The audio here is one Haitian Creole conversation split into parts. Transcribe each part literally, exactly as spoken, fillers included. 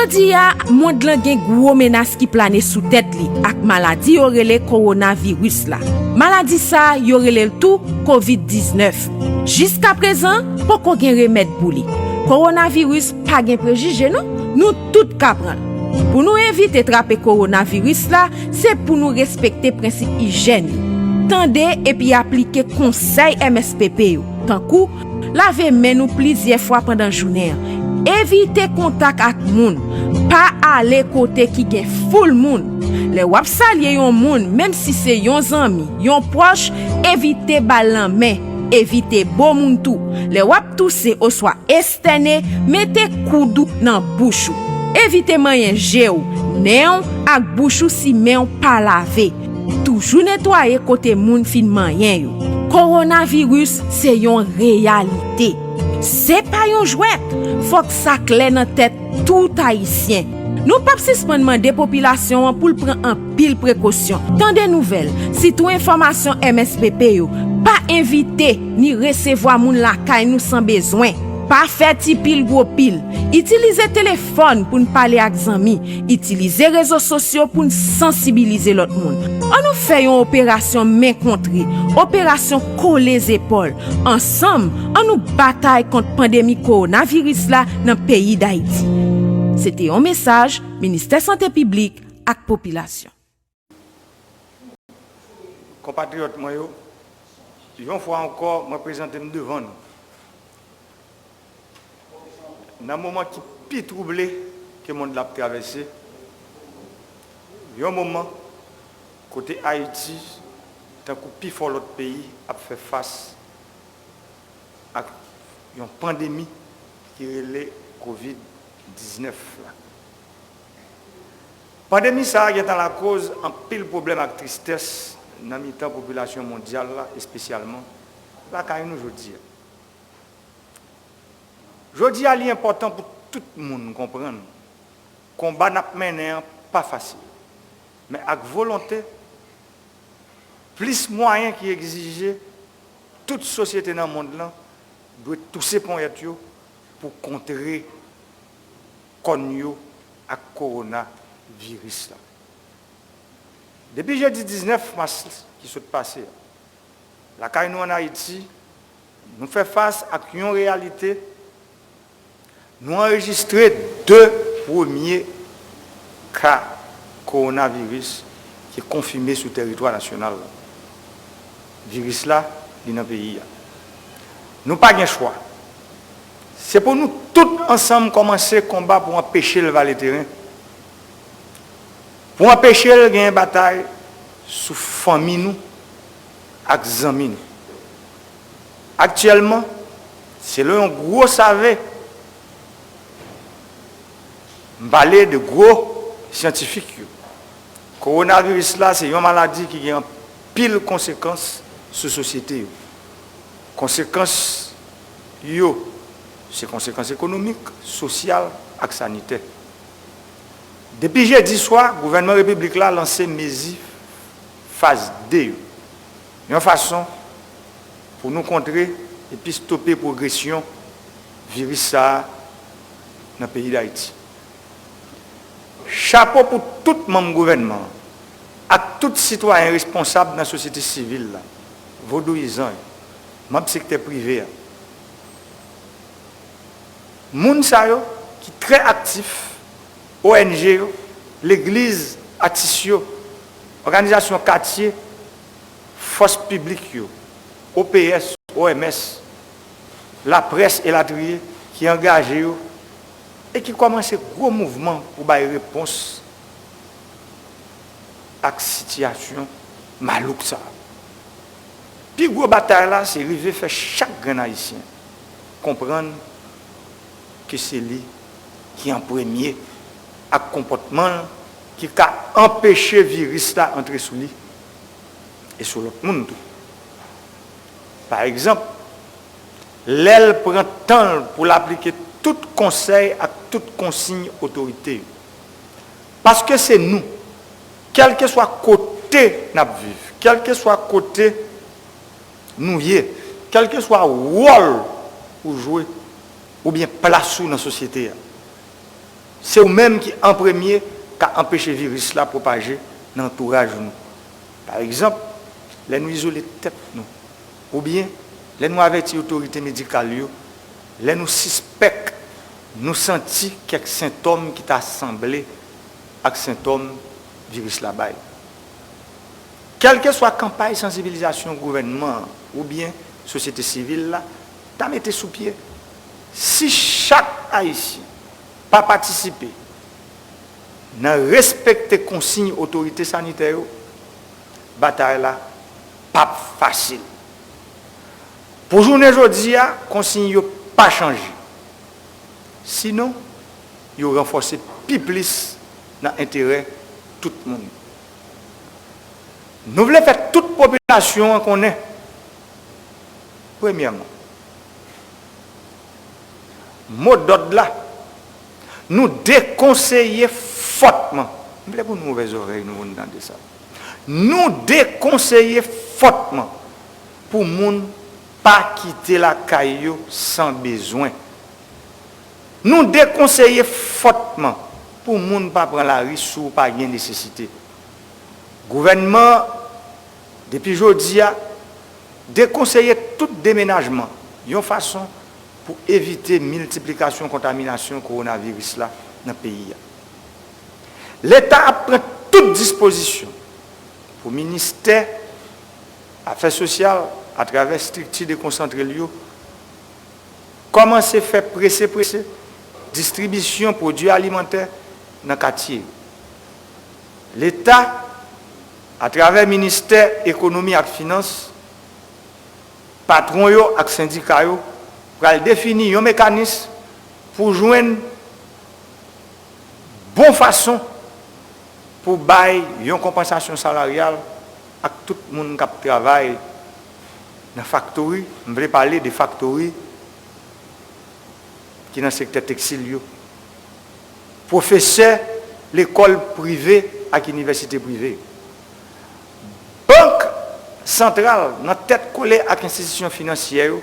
Jodi a, mond lan gen gwo menas ki plane sou tèt li ak maladi yo rele kowonaviris la. Maladi sa a, yo rele l tou kovid diznèf. Jiskaprezan, poko gen remèd pou li. Kowonaviris pa gen prejije non, nou tout ka pran l. Pou nou evite trape kowonaviris la, se pou nou respekte prensip ijèn yo. Tande epi aplike konsèy M S P P yo, tankou lave men nou plizyè fwa pandan jounen an, evite kontak ak moun, pa ale kote ki gen foul moun. Lè w ap salye yon moun, menm si se yon zanmi, yon pwòch, evite ba l nan men, evite bo moun tou. Lè w ap touse oswa estène, mete koud ou nan bouch ou. Evite manyen je w, nen w ak bouch ou si men w pa lave. Toujou netwaye kote moun fin manyen yo. Kowonaviris se yon reyalite. Se pa yon jwèt. Fòk sa klè nan tèt tout Ayisyen. Nou p ap sispann mande popilasyon an pou l pran anpil prekosyon. Tande nouvèl, sitou enfòmasyon M S P P yo. Pa envite ni resevwa moun lakay nou san bezwen. Pa fè ti pil gwo pil. Itilize telefòn pou n pale ak zanmi. Itilize rezo sosyo pou n sansibilize lòt moun. Ann nou fè yon operasyon men kontre, operasyon kole zepòl. Ansanm, ann nou batay kont pandemi kowonaviris la nan peyi Dayiti. Se te yon mesaj Ministè Sante Piblik ak Popilasyon. Konpatriyòt mwen yo, yon fwa ankò, mwen prezante m devan nou nan moman ki pi twouble ke mond la ap travèse, yon moman kote Ayiti, tankou pifò lòt peyi, ap fè fas ak yon pandemi ki rele kovid diznèf la. Pandemi sa a gentan lakoz anpil pwoblèm ak tristès nan mitan popilasyon mondyal la, espesyalman lakay nou jodi a. Jodi a, li enpòtan pou tout moun konprann konba n ap mennen an pa fasil, men ak volonte, plis mwayen ki egzije, tout sosyete nan mond lan dwe touse ponyèt yo pou kontre kòn yo ak kowonaviris la. Depi jedi diznèf mas ki sot pase a, lakay nou ann Ayiti, nou fè fas ak yon reyalite. Nou anrejistre de premye ka kowonaviris ki konfime sou tèritwa nasyonal la. Viris la, li nan peyi a. Nou pa gen chwa. Se pou nou tout ansanm kòmanse konba pou anpeche l vale teren, pou anpeche l genyen batay sou fanmi nou ak zanmi nou. Aktyèlman, selon yon gwo save, m pale de gwo syantifik yo, kowonaviris la se yon maladi ki gen anpil konsekans sou sosyete yo. Konsekans yo se konsekans ekonomik, sosyal ak sanitè. Depi jedi swa, gouvènman repiblik la lanse mezi faz de yo, yon fason pou nou kontre epi stope pwogresyon viris sa a nan peyi Dayiti. Chapo pou tout manm gouvènman an ak tout sitwayen responsab nan sosyete sivil la, vodouyizan yo, manm sektè prive a. Moun sa yo ki trè aktif, O N G yo, legliz, atis yo, òganizasyon katye, fòs piblik yo, O P S, O M S, laprès elatriye ki angaje yo e ki kòmanse gwo mouvman pou bay repons ak sitiyasyon malouk sa a. Pi gwo batay la se rive fè chak grenn Ayisyen konprann ke se li ki an premye ak konpòtman l ki ka anpeche viris la antre sou li e sou lòt moun tou. Pa egzanp, lè l pran tan l pou l aplike tout konsèy ak tout konsiy otorite yo. Paske se nou, kèlkeswa kote n ap viv, kèlkeswa kote nou ye, kèlkeswa wòl ou jwe oubyen plas ou nan sosyete a, Se ou menm ki an premye ka anpeche viris la pwopaje nan antouraj nou. Pa egzanp, lè nou izole tèt nou, oubyen lè nou avèti otorite medikal yo, lè nou sispèk, nou santi kèk sentòm ki ta sanble ak sentòm viris la bay. Kèlkeswa kanpay sansibilizasyon gouvènman an oubyen sosyete sivil la ta mete sou pye, si chak Ayisyen pa patisipe nan respekte konsiy otorite sanitè yo, batay la p ap fasil. Pou jounen jodi a, konsiy yo pa chanje. Sinon, yo ranfòse pi plis nan enterè tout moun. Nou vle fè tout popilasyon an konnen, premyèman, mo dòd la, nou dekonseye fòtman, m vle pou nou ouvè zòrèy nou pou nou tande sa, nou dekonseye fòtman pou moun pa kite lakay yo san bezwen. Nou dekonseye fòtman pou moun pa pran lari si w pa gen nesesite. Gouvènman an, depi jodi a, dekonseye tout demenajman yon fason pou evite miltiplikasyon kontaminasyon kowonaviris la nan peyi a. Leta ap pran tout dispozisyon pou ministè Afè Sosyal, atravè estrikti dekonsantre l yo, kòmanse fè prese prese distribisyon pwodui alimantè nan katye yo. Leta, atravè ministè ekonomi ak finans, patwon yo ak sendika yo pral defini yon mekanis pou jwenn bon fason pou bay yon konpansasyon salaryal ak tout moun k ap travay nan faktori, m vle pale de faktori ki nan sektè tekstil yo, pwofesè lekòl prive ak inivèsite prive yo. Bank santral nan tèt kole ak enstitisyon finansyè yo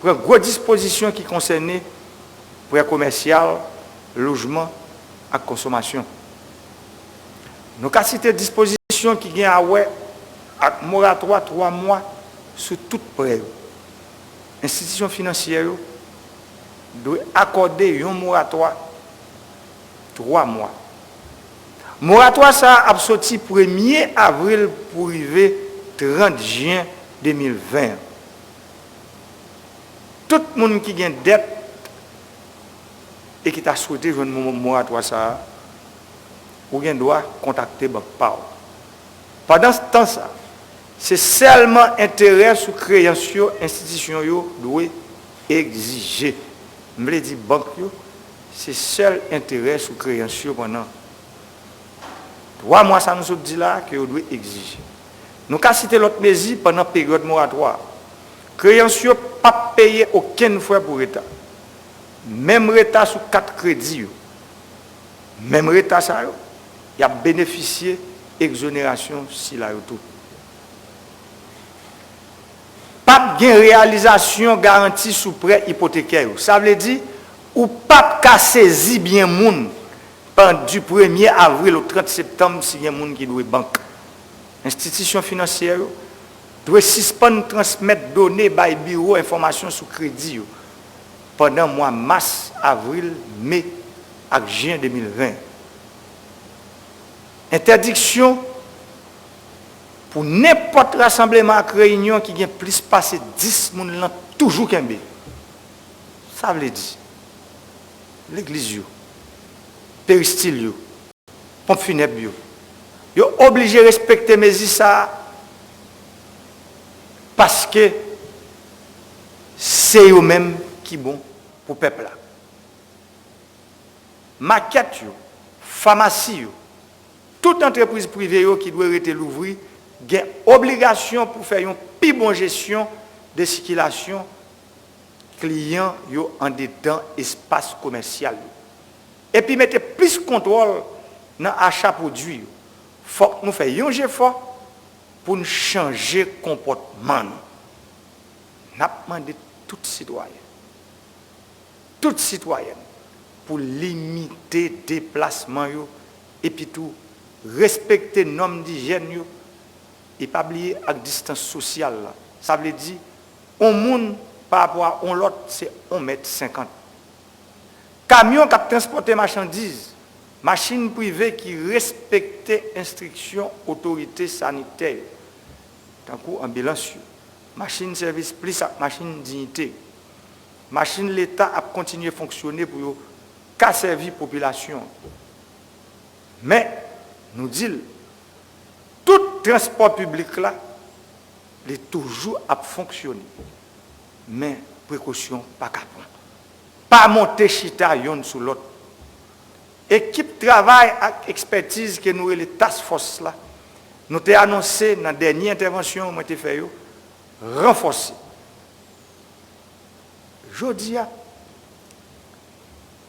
pran gwo dispozisyon ki konsène prè komèsyal, lojman ak konsomasyon. Nou ka site dispozisyon ki gen a wè ak moratwa twa mwa sou tout prè yo. Enstitisyon finansyè yo dwe akòde yon moratwa twa mwa. Moratwa sa a ap soti premye avril pou rive trant jen de mil ven an. Tout moun ki gen dèt e ki ta swete jwenn mo-, moratwa sa a, ou gen dwa kontakte bank pa w. Pandan tan sa, se sèlman enterè sou kreyans yo enstitisyon yo dwe egzije. M vle di bank yo, se sèl enterè sou kreyans yo pandan twa mwa sa nou sot di la a ke yo dwe egzije. Nou ka site lòt mezi pandan peryòd moratwa a. Kreyans yo p ap peye okenn frè pou reta. Menm reta sou kat kredi yo. Menm reta sa yo, y ap benefisye egzonerasyon sila yo tou. P ap gen reyalizasyon garanti sou prè ipotekè yo. Sa vle di, ou p ap ka sezi byen moun pandan di premye avril o trant septanm si gen moun ki dwe bank. Enstitisyon finansyè yo dwe sispann transmèt done bay Biwo Enfòmasyon sou Kredi yo pandan mwa mas, avril, me ak jen de mil ven. Entèdiksyon pou nenpòt rasanbleman ak reyinyon ki gen plis pase dis moun lan toujou kenbe. Sa vle di, legliz yo, peristil yo, ponp finèb yo, yo oblije respekte mezi sa a, paske se yo menm ki bon pou pèp la. Makèt yo, famasi yo, tout antrepriz prive yo ki dwe rete louvri gen obligasyon pou fè yon pi bon jesyon de sikilasyon kliyan yo andedan espas komèsyal yo, epi mete plis kontwòl nan acha pwodui yo. Fòk nou fè yon jefò pou n chanje konpòtman nou. N ap mande tout sitwayen, tout sitwayèn, pou limite deplasman yo, epi tou respekte nòm dijyèn yo, e pa bliye ak distans sosyal la. Sa vle di, yon moun pa rapò a yon lòt, se yon mèt senkant. Kamyon k ap transpòte machandiz, machin prive ki respekte enstriksyon otorite sanitè yo, tankou anbilans yo, machin sèvis plis ak machin diyite yo. Machin Leta ap kontinye fonksyone pou yo ka sèvi popilasyon an. Men, nou di l, tout transpò piblik la, li toujou ap fonksyone. Men, prekosyon pa ka pran. Pa monte chita yonn sou lòt. Ekip travay ak ekspètiz ke nou rele task force la, nou te anonse nan dènye entèvansyon mwen te fè yo, ranfòse. Jodi a,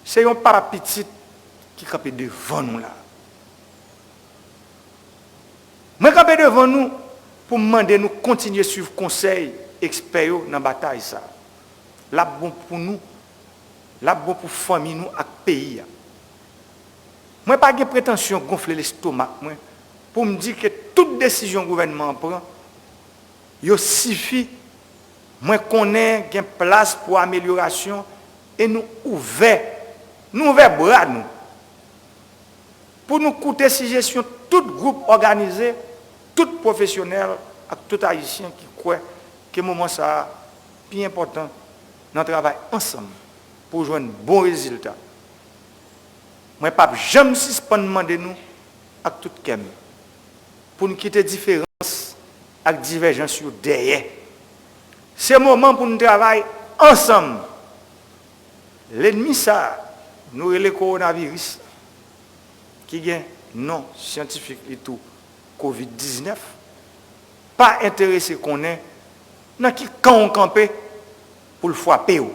se yon papa pitit ki kanpe devan nou la. Mwen kanpe devan nou pou m mande nou kontinye swiv konsèy ekspè yo nan batay sa a. L ap bon pou nou, l ap bon pou fanmi nou ak peyi a. Mwen pa gen pretansyon gonfle lestomak mwen pou m di ke tout desizyon gouvènman an pran, yo sifi. Mwen konnen gen plas pou amelyorasyon e nou ouvè, nou ouvè bra nou pou nou koute sijesyon tout gwoup òganize, tout pwofesyonèl ak tout Ayisyen ki kwè ke moman sa a pi enpòtan nan travay ansanm pou jwenn bon rezilta. Mwen p ap janm sispann mande nou ak tout kè m pou n kite diferans ak divèjans yo dèyè. Se moman pou n travay ansanm. Lènmi sa a nou rele kowonaviris, ki gen non syantifik li tou kovid diznèf, pa enterese konnen nan ki kan w kanpe pou l frape w.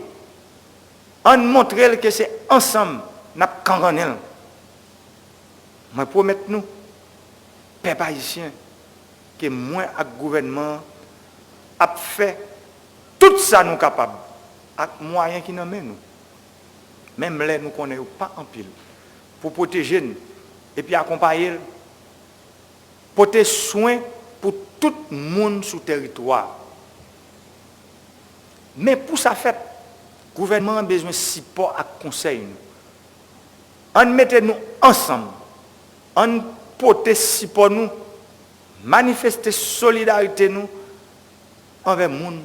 Ann montre l ke se ansanm n ap kanrannen l. Mwen pwomèt nou, pèp ayisyen, ke mwen ak gouvènman an ap fè tout sa nou kapab ak mwayen ki nan men nou, menm lè nou konnen yo pa anpil, pou pwoteje n epi akonpaye l, pote swen pou tout moun sou tèritwa a. Men pou sa fèt, gouvènman an bezwen sipò ak konsèy nou. Ann mete nou ansanm, ann pote sipò nou, manifeste solidarite nou anvè moun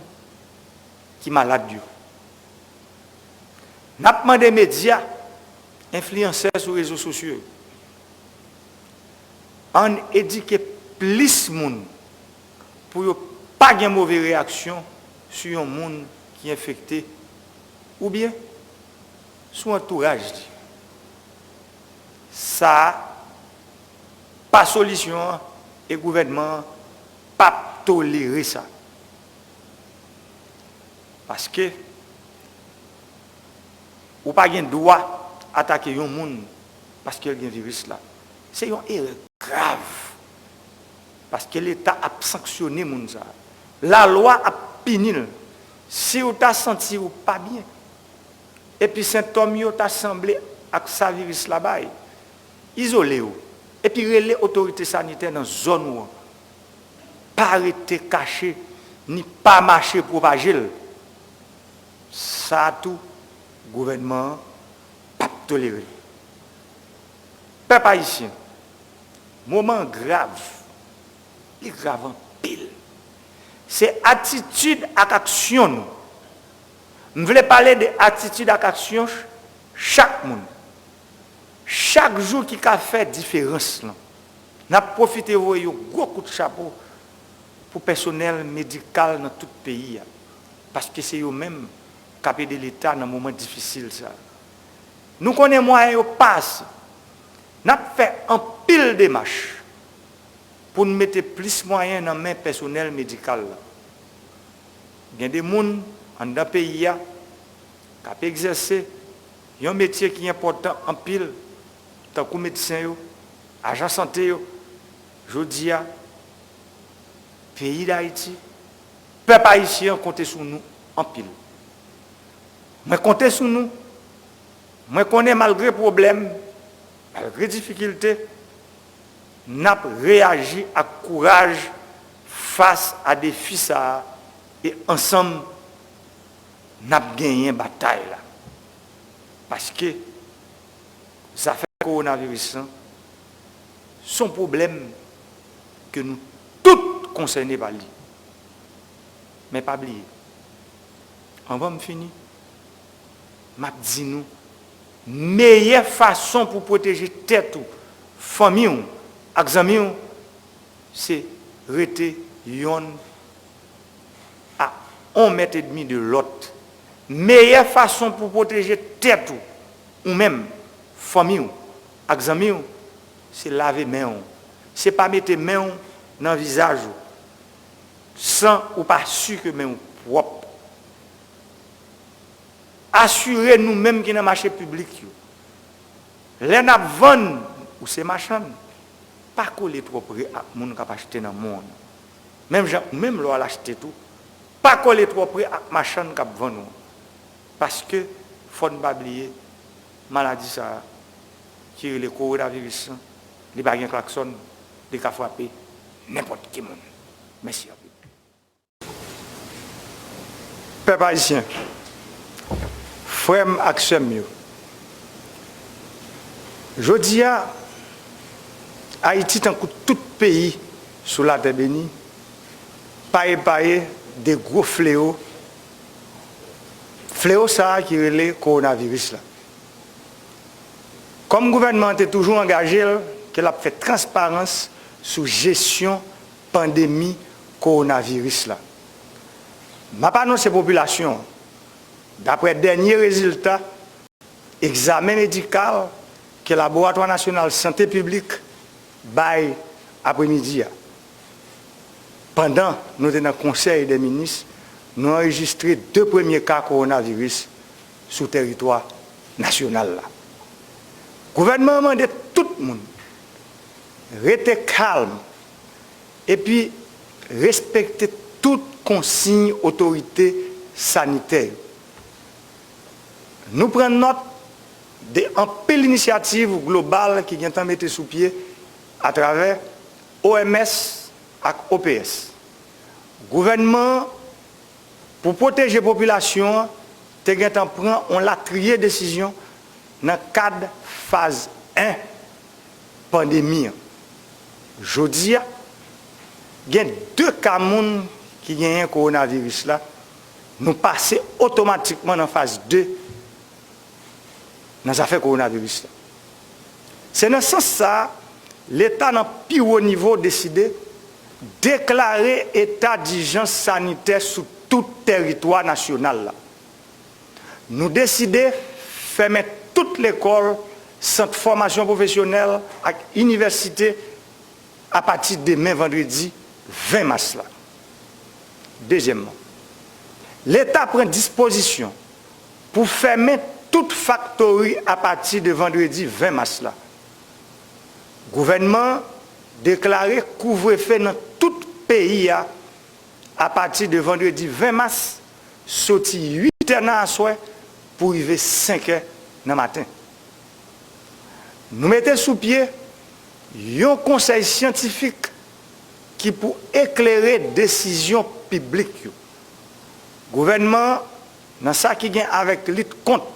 ki malad yo. N ap mande medya, enfliyansè sou rezo sosyo yo, ann edike plis moun pou yo pa gen move reyaksyon sou yon moun ki enfekte oubyen sou antouraj li. Sa a pa solisyon an e gouvènman an p ap tolere sa. Paske ou pa gen dwa atake yon moun paske l gen viris la. Se yon erè grav. Paske Leta ap sanksyone moun sa a. Lalwa ap pini l. Si w ta santi w pa byen, epi sentòm yo ta sanble ak sa viris la bay, izole w, epi rele otorite sanitè nan zòn ou an. Pa rete kache, ni pa mache pwopaje l. Sa a tou, gouvènman an p ap tolere l. Pèp ayisyen, moman an grav, li grav anpil. Se atitid ak aksyon nou. M vle pale de atitid ak aksyon ch-, chak moun. Chak jou ki ka fè diferans lan. N ap pwofite voye yon gwo kout chapo pou pèsonèl medikal nan tout peyi a, paske se yo menm k ap ede Leta nan moman difisil sa a. Nou konnen mwayen yo pa ase. N ap fè anpil demach pou n mete plis mwayen nan men pèsonèl medikal la. Gen de moun anndan peyi a k ap egzèse yon metye ki enpòtan anpil, tankou medsen yo, ajan sante yo. Jodi a, peyi Dayiti, pèp ayisyen an konte sou nou anpil. Mwen konte sou nou Mwen konnen malgre pwoblèm, malgre difikilte, n ap reyaji ak kouraj fas a defi sa a e ansanm n ap genyen batay la. Paske zafè kowonaviris lan se yon pwoblèm ke nou tout konsène pa li. Men pa bliye, anvan m fini, m ap di nou, meyè fason pou pwoteje tèt ou, fanmi w ak zanmi w, se rete yonn a yon mèt edmi de lòt. Meyè fason pou pwoteje tèt ou, ou menm, fanmi w ak zanmi w, se lave men w. Se pa mete men w nan vizaj ou san ou pa si ke men w pwòp. Asire nou menm ki nan mache piblik yo, lè n ap vann, ou se machann, pa kole twò pre ak moun k ap achte nan men w nan. Menm jan, menm lè w al achte tou, pa kole twò pre ak machann k ap vann ou an. Paske, fò n pa bliye, maladi sa a, ki rele kowonaviris lan, li pa gen klaksòn, li ka frape nenpòt ki moun. Mèsi anpil. Pèp ayisyen, frè m ak sè m yo, jodi a, Ayiti, tankou tout peyi sou latè beni, pa epaye de gwo fleo, fleo sa a ki rele kowonaviris la. Kòm gouvènman an te toujou angaje l ke l ap fè transparans sou jesyon pandemi kowonaviris la, m ap anonse popilasyon an, daprè dènye rezilta egzamen medikal ke Laboratwa Nasyonal Sante Piblik bay apremidi a, pandan nou te nan Konsèy dè Minis, nou anrejistre de premye ka kowonaviris sou tèritwa nasyonal la. Gouvènman an mande tout moun rete kalm epi respekte tout konsiy otorite sanitè yo. Nou pran nòt de anpil inisyativ global ki gentan mete sou pye atravè O M S ak O P S. Gouvènman an, pou pwoteje popilasyon an, te gentan pran yon latriye desizyon nan kad faz en pandemi an. Jodi a, gen de ka moun ki genyen kowonaviris la, nou pase otomatikman nan faz de nan zafè kowonaviris la. Se nan sans sa a, Leta nan pi wo nivo deside deklare eta dijans sanitè sou tout tèritwa nasyonal la. Nou deside fèmen tout lekòl, sant fòmasyon pwofesyonèl ak inivèsite apati demen vandredi ven mas la. Dezyèmman, Leta pran dispozisyon pou fèmen tout faktori apati de vandredi ven mas la. Gouvènman an deklare kouvrefe nan tout peyi a apati de vandredi ven mas, soti uit è nan aswè pou rive senk è nan maten. Nou mete sou pye yon konsèy syantifik ki pou eklere desizyon piblik yo. Gouvènman an, nan sa ki gen avèk lit kont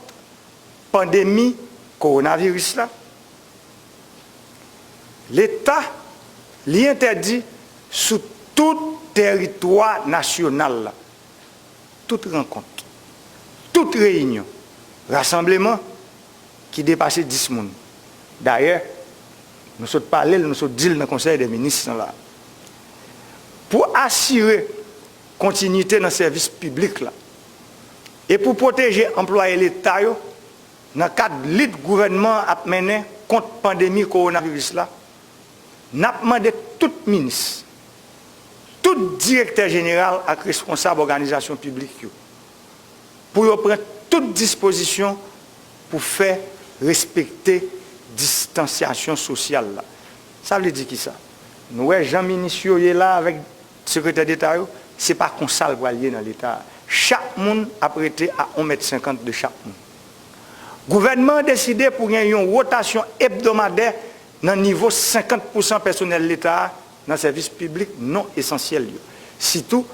pandemi kowonaviris la, Leta, li entèdi sou tout tèritwa nasyonal la, tout rankont, tout reyinyon, rasanbleman ki depase dis moun. Dayè, nou sot pale l, nou sot di l nan Konsèy dè Minis lan la. Pou asire kontinite nan sèvis piblik la e pou pwoteje anplwaye Leta yo nan kad lit gouvènman an ap mennen kont pandemi kowonaviris la, n ap mande tout minis, tout direktè jeneral ak responsab òganizasyon piblik yo pou yo pran tout dispozisyon pou fè respekte distansyasyon sosyal la. Sa vle di kisa? Nou wè jan minis yo ye la avèk sekretè deta yo, se pa konsa l pral ye nan Leta a. Chak moun ap rete a yon mèt senkant de chak moun. Gouvènman an deside pou gen yon wotasyon ebdomadè nan nivo senkant pousan pèsonèl Leta a nan sèvis piblik non esansyèl yo, sitou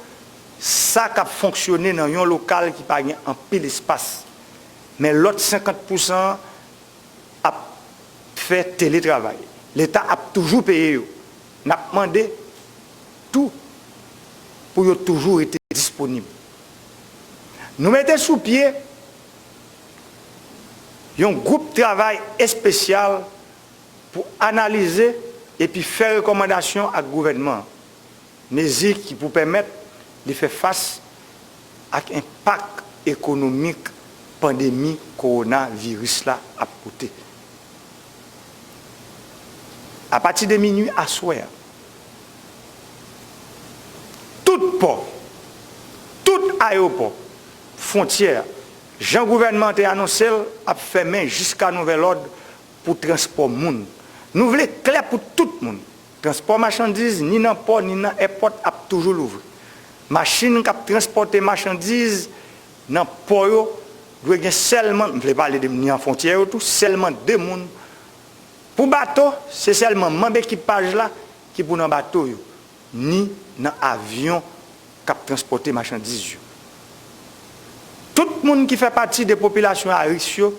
sa k ap fonksyone nan yon lokal ki pa gen anpil espas. Men lòt senkant pousan an ap fè teletravay. Leta ap toujou peye yo. N ap mande tou pou yo toujou rete disponib. Nou mete sou pye yon gwoup travay espesyal pou analize epi fè rekòmandasyon ak gouvènman an, mezi ki pou pèmèt li fè fas ak enpak ekonomik pandemi kowonaviris la ap pote. Apati de minui aswè a, tout pò, tout ayewopò, fwontyè, jan gouvènman an te anonse l, ap fèmen jiska nouvèl òd pou transpò moun. Nou vle klè pou tout moun. Transpò machandiz, ni nan pò, ni nan èpòt, ap toujou louvri. Machin k ap transpòte machandiz nan pò yo dwe gen sèlman, m vle pale de ni an fwontyè yo tou, sèlman de moun. Pou bato, se sèlman manm ekipaj la ki pou nan bato yo, ni nan avyon k ap transpòte machandiz yo. Tout moun ki fè pati de popilasyon a risk yo,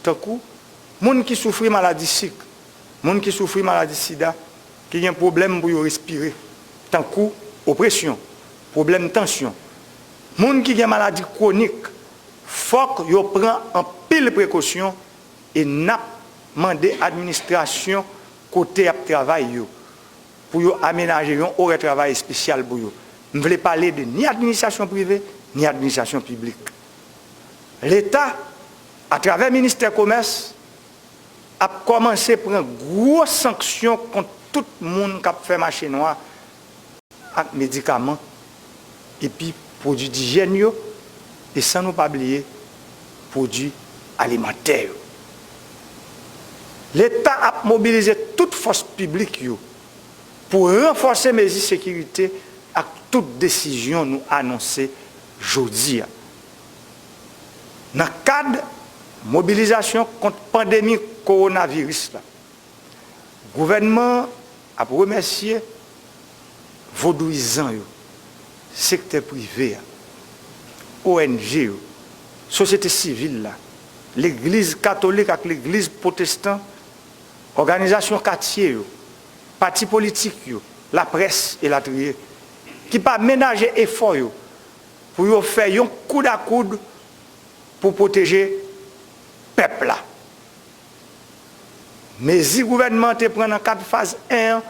tankou moun ki soufri maladi sik, moun ki soufri maladi sida, ki gen pwoblèm pou yo respire, tankou opresyon, pwoblèm tansyon, moun ki gen maladi kwonik, fòk yo pran anpil prekosyon e n ap mande administrasyon kote y ap travay yo pou yo amenaje yon orè travay espesyal pou yo. M vle pale de ni administrasyon prive, ni administrasyon piblik. Leta, atravè ministè komès, ap kòmanse pran gwo sanksyon kont tout moun k ap fè mache nwa ak medikaman, epi pwodui dijyèn yo, e san nou pa bliye pwodui alimantè yo. Leta ap mobilize tout fòs piblik yo pou ranfòse mezi sekirite ak tout desizyon nou anonse jodi a. Nan kad mobilizasyon kont pandemi kowonaviris la, gouvènman an ap remèsye vodouyizan yo, sektè prive a, O N G yo, sosyete sivil la, legliz katolik ak legliz pwotestan, òganizasyon katye yo, pati politik yo, laprès, elatriye, ki pa menaje efò yo pou yo fè yon koud a koud pou pwoteje pèp la. Mezi gouvènman an te pran nan kad faz en an,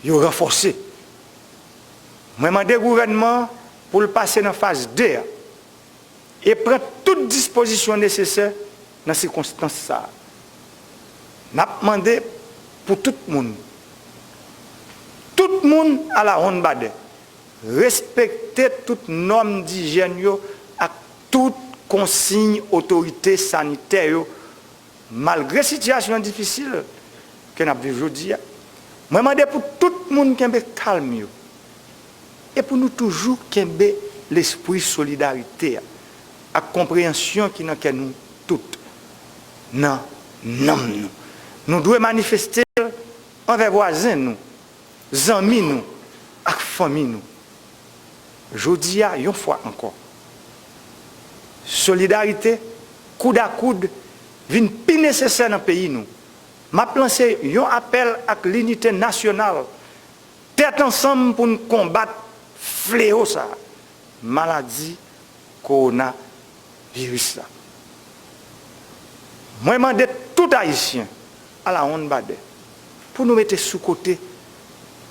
yo ranfòse. Mwen mande gouvènman an pou l pase nan faz de a e pran tout dispozisyon nesesè nan sikonstans sa a. N ap mande pou tout moun, tout moun alawonnbadè, respekte tout nòm dijyèn yo ak tout konsiy otorite sanitè yo, malgre sitiyasyon difisil ke n ap viv jodi a. Mwen mande pou tout moun kenbe kalm yo e pou nou toujou kenbe lespri solidarite a ak konpreyansyon ki nan kè nou tout, nan nanm nou. Nou dwe manifeste l anvè vwazen nou, zanmi nou ak fanmi nou. Jodi a, yon fwa ankò, solidarite, koud a koud, vin pi nesesè nan peyi nou. M ap lanse yon apèl ak linite nasyonal, tèt ansanm pou n konbat flewo sa a, maladi kowonaviris la. Mwen mande tout Ayisyen alawonnbadè pou nou mete sou kote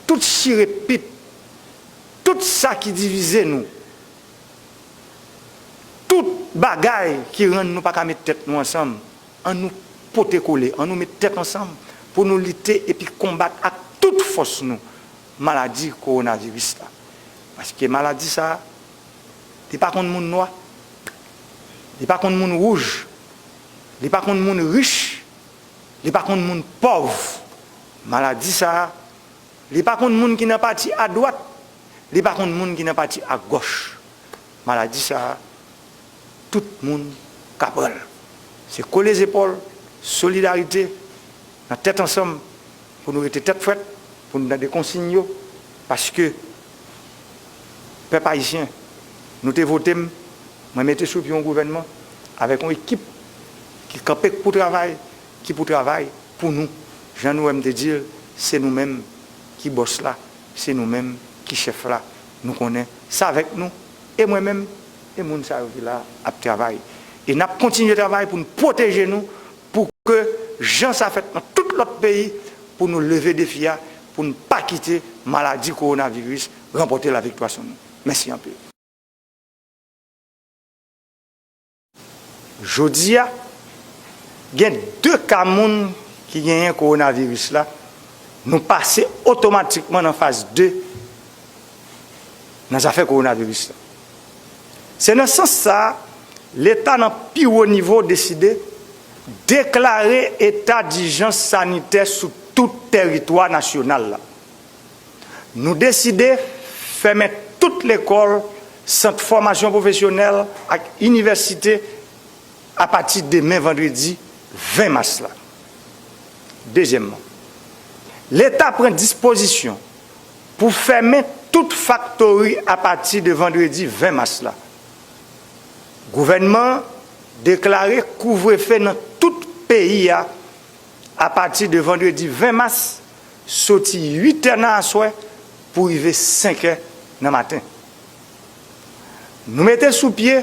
tout chirepit, tout sa ki divize nou, tout bagay ki rann nou pa ka met tèt nou ansanm. Ann nou pote kole, ann nou met tèt ansanm pou nou lite epi konbat ak tout fòs nou maladi kowonaviris la. Paske maladi sa a, li pa konn moun nwa, li pa konn moun wouj, li pa konn moun rich, li pa konn moun pòv. Maladi sa a, li pa konn moun ki nan pati adwat, li pa konn moun ki nan pati agòch. Maladi sa a, tout moun ka pran l. Se kole zepòl, solidarite, nan tèt ansanm, pou nou rete tèt frèt, pou nou tande konsiy yo, paske, pèp ayisyen, nou te vote m, mwen mete sou pye yon gouvènman avèk yon ekip ki kanpe pou travay, ki pou travay pou nou. Jan nou wè m te di l, se nou menm ki bòs la, se nou menm ki chèf la. Nou konnen se avèk nou, e mwen menm, e moun sa yo ki la ap travay. E n ap kontinye travay pou n pwoteje nou, pou ke jan sa fèt nan tout lòt peyi, pou nou leve defi a, pou n pa kite maladi kowonaviris ranpòte laviktwa sou nou. Mèsi anpil. Jodi a, gen de ka moun ki genyen kowonaviris la, nou pase otomatikman nan faz de nan zafè kowonaviris la. Se nan sans sa a, Leta nan pi wo nivo deside deklare eta dijans sanitè sou tout tèritwa nasyonal la. Nou deside fèmen tout lekòl, sant fòmasyon pwofesyonèl ak inivèsite apati demen vandredi ven mas la. Dezyèmman, Leta pran dispozisyon pou fèmen tout faktori apati de vandredi ven mas la. Gouvènman an deklare kouvrefe nan tout peyi a apati de vandredi ven mas, soti uit è nan aswè pou rive senk è nan maten. Nou mete sou pye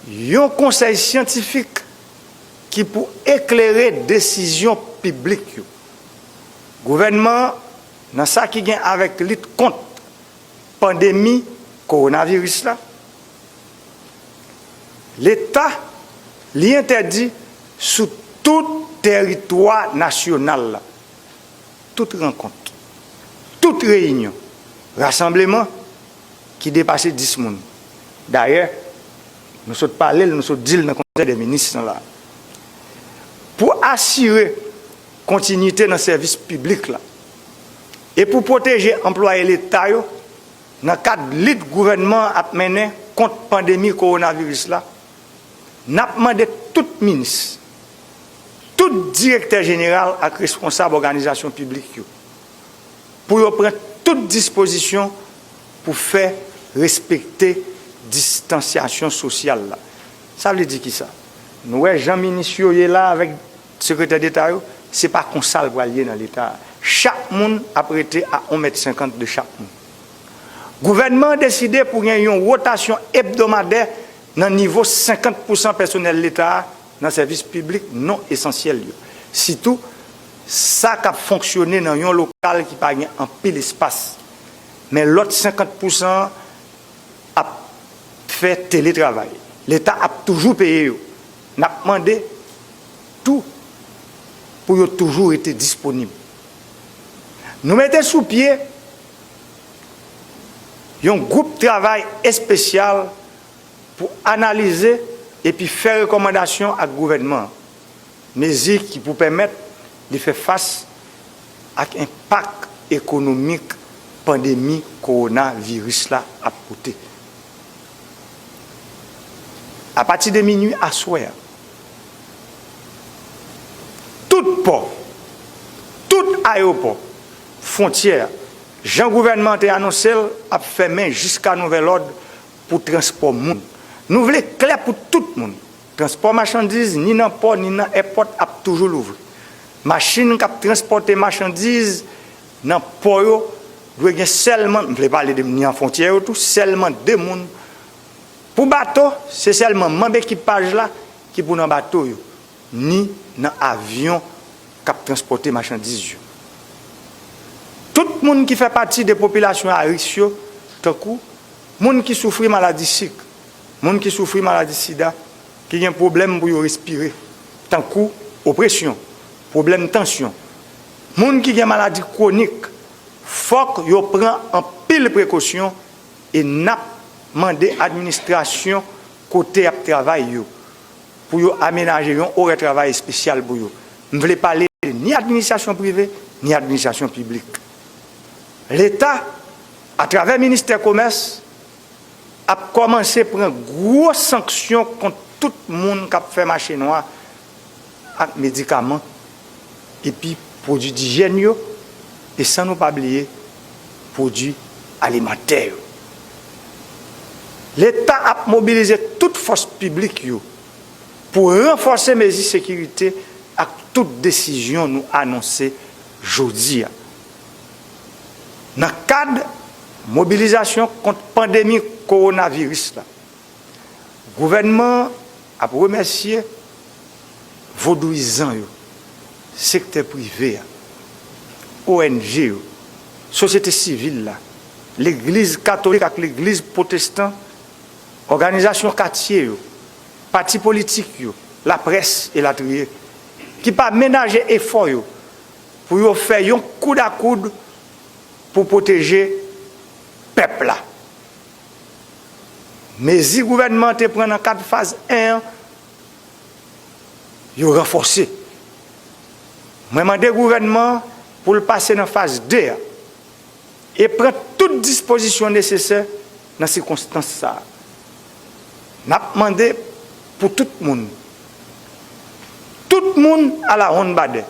yon konsèy syantifik ki pou eklere desizyon piblik yo. Gouvènman an, nan sa ki gen avèk lit kont pandemi kowonaviris la, Leta, li entèdi sou tout tèritwa nasyonal la, tout rankont, tout reyinyon, rasanbleman ki depase dis moun. Dayè, nou sot pale l, nou sot di l nan Konsèy dè Minis lan la. Pou asire kontinite nan sèvis piblik la e pou pwoteje anplwaye Leta yo nan kad lit gouvènman an ap mennen kont pandemi kowonaviris la, n ap mande tout minis, tout direktè jeneral ak responsab òganizasyon piblik yo pou yo pran tout dispozisyon pou fè respekte distansyasyon sosyal la. Sa vle di kisa? Nou wè jan minis yo ye la avèk sekretè deta yo, se pa konsa l pral ye nan Leta a. Chak moun ap rete a yon mèt senkant de chak moun. Gouvènman an deside pou gen yon wotasyon ebdomadè nan nivo senkant pousan pèsonèl Leta a nan sèvis piblik non esansyèl yo, sitou sa k ap fonksyone nan yon lokal ki pa gen anpil espas. Men lòt senkant pousan an ap fè teletravay. Leta ap toujou peye yo. N ap mande tou pou yo toujou rete disponib. Nou mete sou pye yon gwoup travay espesyal pou analize epi fè rekòmandasyon ak gouvènman an, mezi ki pou pèmèt li fè fas ak enpak ekonomik pandemi kowonaviris la ap pote. Apati de minui aswè a, tout pò, tout ayewopò, fwontyè a, jan gouvènman an te anonse l, ap fèmen jiska nouvèl òd pou transpò moun. Nou vle klè pou tout moun. Transpò machandiz, ni nan pò, ni nan èpòt, ap toujou louvri. Machin k ap transpòte machandiz nan pò yo dwe gen sèlman, m vle pale de ni an fwontyè yo tou, sèlman de moun. Pou bato, se sèlman manm ekipaj la ki pou nan bato yo, ni nan avyon k ap transpòte machandiz yo. Tout moun ki fè pati de popilasyon a risk yo, tankou moun ki soufri maladi sik, moun ki soufri maladi sida, ki gen pwoblèm pou yo respire, tankou opresyon, pwoblèm tansyon, moun ki gen maladi kwonik, fòk yo pran anpil prekosyon e n ap mande administrasyon kote y ap travay yo pou yo amenaje yon orè travay espesyal pou yo. M vle pale de ni administrasyon prive, ni administrasyon piblik. Leta, atravè ministè komès, ap kòmanse pran gwo sanksyon kont tout moun k ap fè mache nwa ak medikaman, epi pwodui dijyèn yo, e san nou pa bliye pwodui alimantè yo. Leta ap mobilize tout fòs piblik yo pou ranfòse mezi sekirite ak tout desizyon nou anonse jodi a. Nan kad mobilizasyon kont pandemi kowonaviris la, gouvènman an ap remèsye vodouyizan yo, sektè prive a, O N G yo, sosyete sivil la, legliz katolik ak legliz pwotestan, òganizasyon katye yo, pati politik yo, laprès, elatriye, ki pa menaje efò yo pou yo fè yon koud a koud pou pwoteje pèp la. Mezi gouvènman an te pran nan kad faz en an, yo ranfòse. Mwen mande gouvènman an pou l pase nan faz de a e pran tout dispozisyon nesesè nan sikonstans sa a. N ap mande pou tout moun, tout moun alawonnbadè,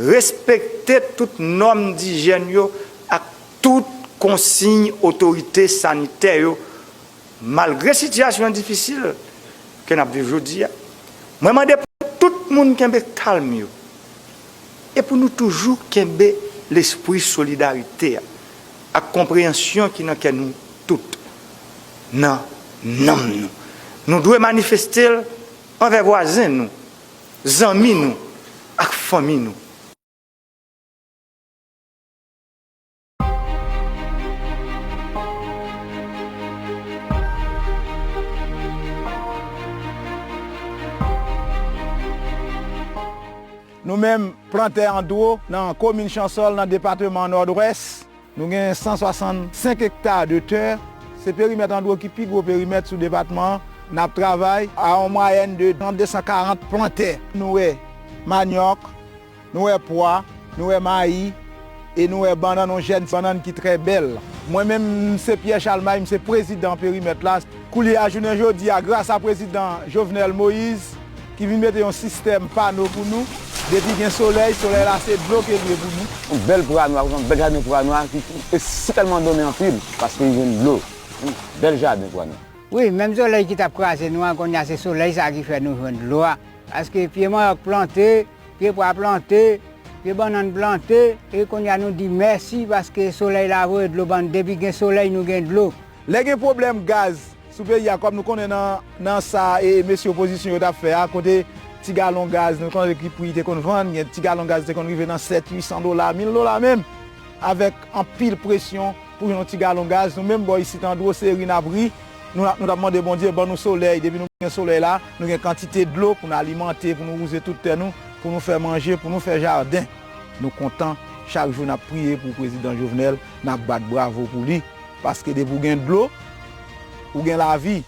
respekte tout nòm dijyèn yo ak tout konsiy otorite sanitè yo, malgre sitiyasyon difisil ke n ap viv jodi a. Mwen mande pou tout moun kenbe kalm yo e pou nou toujou kenbe lespri solidarite a ak konpreyansyon ki nan kè nou tout, nan nanm nou. Nou dwe manifeste l anvè vwazen nou, zanmi nou ak fanmi nou. Nou menm, plantè an dlo nan komin Chansòl, nan depatman Nòdwès, nou gen san swasannsenk ekta de tè. Se perimèt an dlo ki pi gwo perimèt sou depatman an. N ap travay a yon mwayèn de trant, de san karant plantè. Nou wè manyòk, nou wè pwa, nou wè mayi, e nou wè bannann, yon jèn bannann ki trè bèl. Mwen menm, m se Pierre Chalmay, m se prezidan perimèt la. Koulye a, jounen jodi a, gras a prezidan Jovenel Moïse, ki vin mete yon sistèm pano pou nou, depi gen solèy, solèy la se dlo ke l ye pou nou. Yon bèl pwa nwa, yon bèl jaden pwa nwa ki, ki e si tèlman donnen anpil, paske li jwenn dlo. Yon bèl jaden pwa nwa. Wi, menm solèy ki t ap kraze nou an, kounye a se solèy sa a ki fè nou jwenn dlo a. Paske pye manyòk plante, pye pwa plante, pye bannann plante, e kounye a nou di mèsi paske solèy la voye dlo ban nou. Depi gen solèy, nou gen dlo. Lè gen pwoblèm gaz sou peyi a, kòm nou konnen nan, nan sa, e, mesye opozisyon yo t ap fè a, kote ti galon gaz, nou konnen ki pri te konn vann, gen ti galon gaz te konn rive nan sèt, uit san dola, mil dola menm, avèk anpil presyon pou yon ti galon gaz. Nou menm bò isit an dlo, se ri n ap ri. Nou, nou t ap mande Bondye ban nou solèy. Depi nou gen solèy la, nou gen kantite dlo pou nou alimante, pou nou wouze tout tè nou, pou nou fè manje, pou nou fè jaden. Nou kontan, chak jou n ap priye pou prezidan Jovenel, n ap bat bravo pou li. Paske depi w gen dlo, ou gen lavi.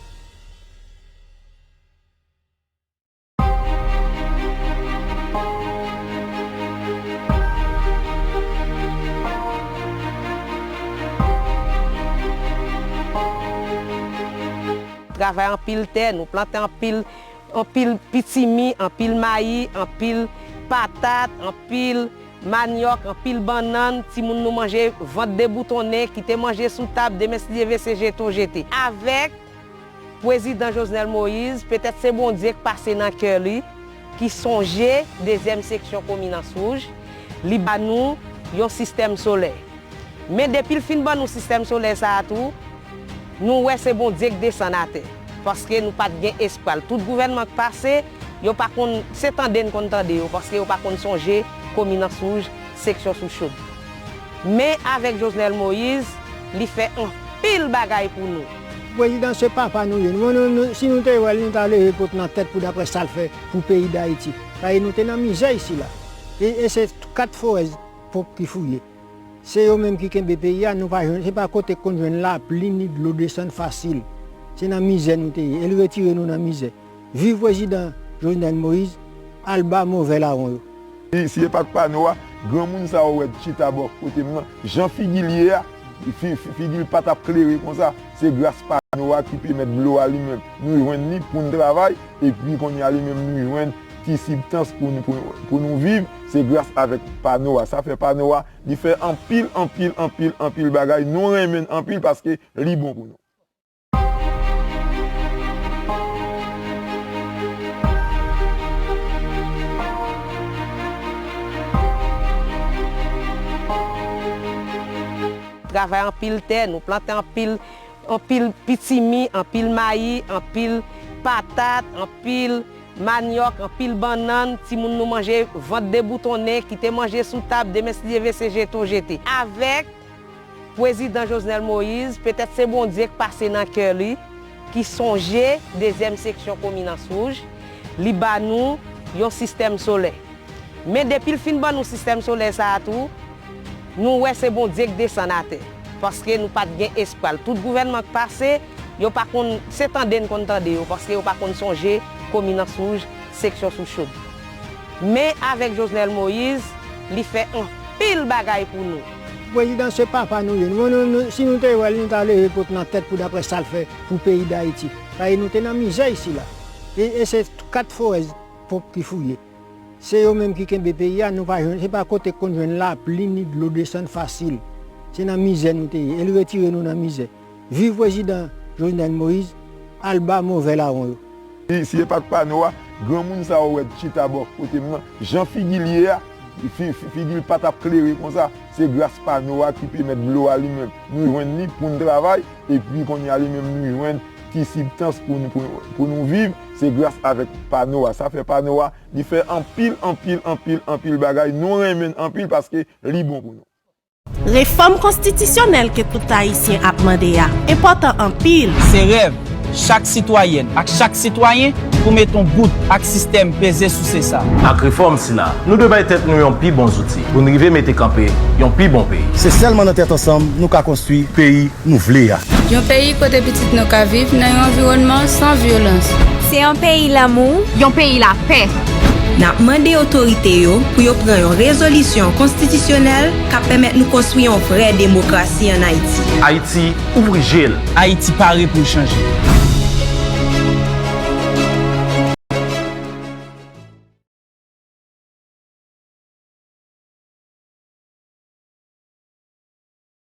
Travay anpil tè, nou plante anpil, anpil pitimi, anpil mayi, anpil patat, anpil manyòk, anpil bannann, timoun nou manje, vant deboutonnen, kite manje sou tab, demen si Dye vle se jete w jete. Avèk Prezidan Jovenel Moïse, petèt se Bondye k pase nan kè li, ki sonje dezyèm seksyon komin Anse Rouge, li ba nou yon sistèm solè. Men depi l fin ban nou sistèm solè sa a tou, nou wè se Bondye k desann atè, paske nou pa t gen espwa l. Tout gouvènman k pase, yo pa konn, se tande n konn tande yo, paske yo pa konn sonje komin Anse Rouge, seksyon Sou Chod. Men avèk Jovenel Moïse, li fè anpil bagay pou nou. Prezidan se papa nou ye. Nou, nou, nou, si nou te wè l, nou ta leve pot nan tèt pou daprè sa l fè pou peyi Dayiti. Paske nou te nan mizè isi la. E, e se kat forèz pwòp ki fouye. Se yo menm ki kenbe peyi a, nou pa jwenn, se pa kote k konn jwenn lapli ni dlo desann fasil. Se nan mizè nou te ye. E l retire nou nan mizè. Viv prezidan Jovenel Moïse, al ba movè lawon yo. Si, si e pa t pano a, granmoun sa ou wè chita bò kote m nan, jan figi l ye a, fi- fi- figi l pa t ap klere konsa. Se gras pano a ki pèmèt dlo a li menm, nou jwenn li pou n travay, epi kounye a li menm nou jwenn ti sibstans pou n- pou, pou nou viv, se gras avèk pano a. Sa fè pano a, li fè anpil, anpil, anpil, anpil bagay. Nou renmen l anpil paske li bon pou nou. Travay anpil tè, nou plante anpil, anpil pitimi, anpil mayi, anpil patat, anpil manyòk, anpil bannann, timoun nou manje vant deboutonnen, kite manje sou tab, demen si Dye vle se jete w jete. Avèk Prezidan Jovenel Moïse, petèt se Bondye k pase nan kè li, ki sonje dezyèm seksyon komin Anse Rouge, li ba nou yon sistèm solè. Men depi l fin ban nou sistèm solè sa a tou, nou wè se Bondye k desann atè. Paske nou pa t gen espwa l. Tout gouvènman k pase, yo pa konn, se tande n konn tande yo, paske yo pa konn sonje komin Anse Rouge, seksyon Sou Chod. Men avèk Jovenel Moïse, li fè anpil bagay pou nou. Prezidan se papa nou ye. Nou, nou, nou, si nou te wè l, nou ta leve pot nan tèt pou daprè sa l fè pou peyi Dayiti. Paske nou te nan mizè isi la. E, e se kat forèz pwòp ki fouye. Se yo menm ki kenbe peyi a, nou pa jwenn, se pa kote k konn jwenn lapli ni dlo desann fasil. Se nan mizè nou te ye, e l retire nou nan mizè. Viv prezidan Jovenel Moïse, al ba movè lawon yo. Si, si e pa t pano a, granmoun sa ou wè chita bò kote m nan, jan figi l ye a, fi- fi- figi l pa t ap klere konsa. Se gras pano a ki pèmèt dlo a li menm, nou jwenn li pou n travay, epi kounye a li menm nou jwenn ti sibstans pou n- pou, pou nou viv, se gras avèk pano a. Sa fè pano a, li fè anpil, anpil, anpil, anpil bagay. Nou renmen l anpil paske li bon pou nou. Refòm konstitisyonèl ke tout Ayisyen ap mande a enpòtan anpil. Se rèv chak sitwayèn ak chak sitwayen pou met yon bout ak sistèm peze souse sa. Ak refòm sila, nou dwe bay tèt nou yon pi bon zouti pou n rive mete kanpe yon pi bon peyi. Se sèlman nan tèt ansanm nou ka konstwi peyi nou vle a. Yon peyi kote pitit nou ka viv nan yon anviwònman san vyolans. Se yon peyi lanmou. Yon peyi lapè. N ap mande otorite yo pou yo pran yon rezolisyon konstitisyonèl k ap pèmèt nou konstwi yon vrè demokrasi ann Ayiti. Ayiti, ouvri je l. Ayiti pare pou l chanje.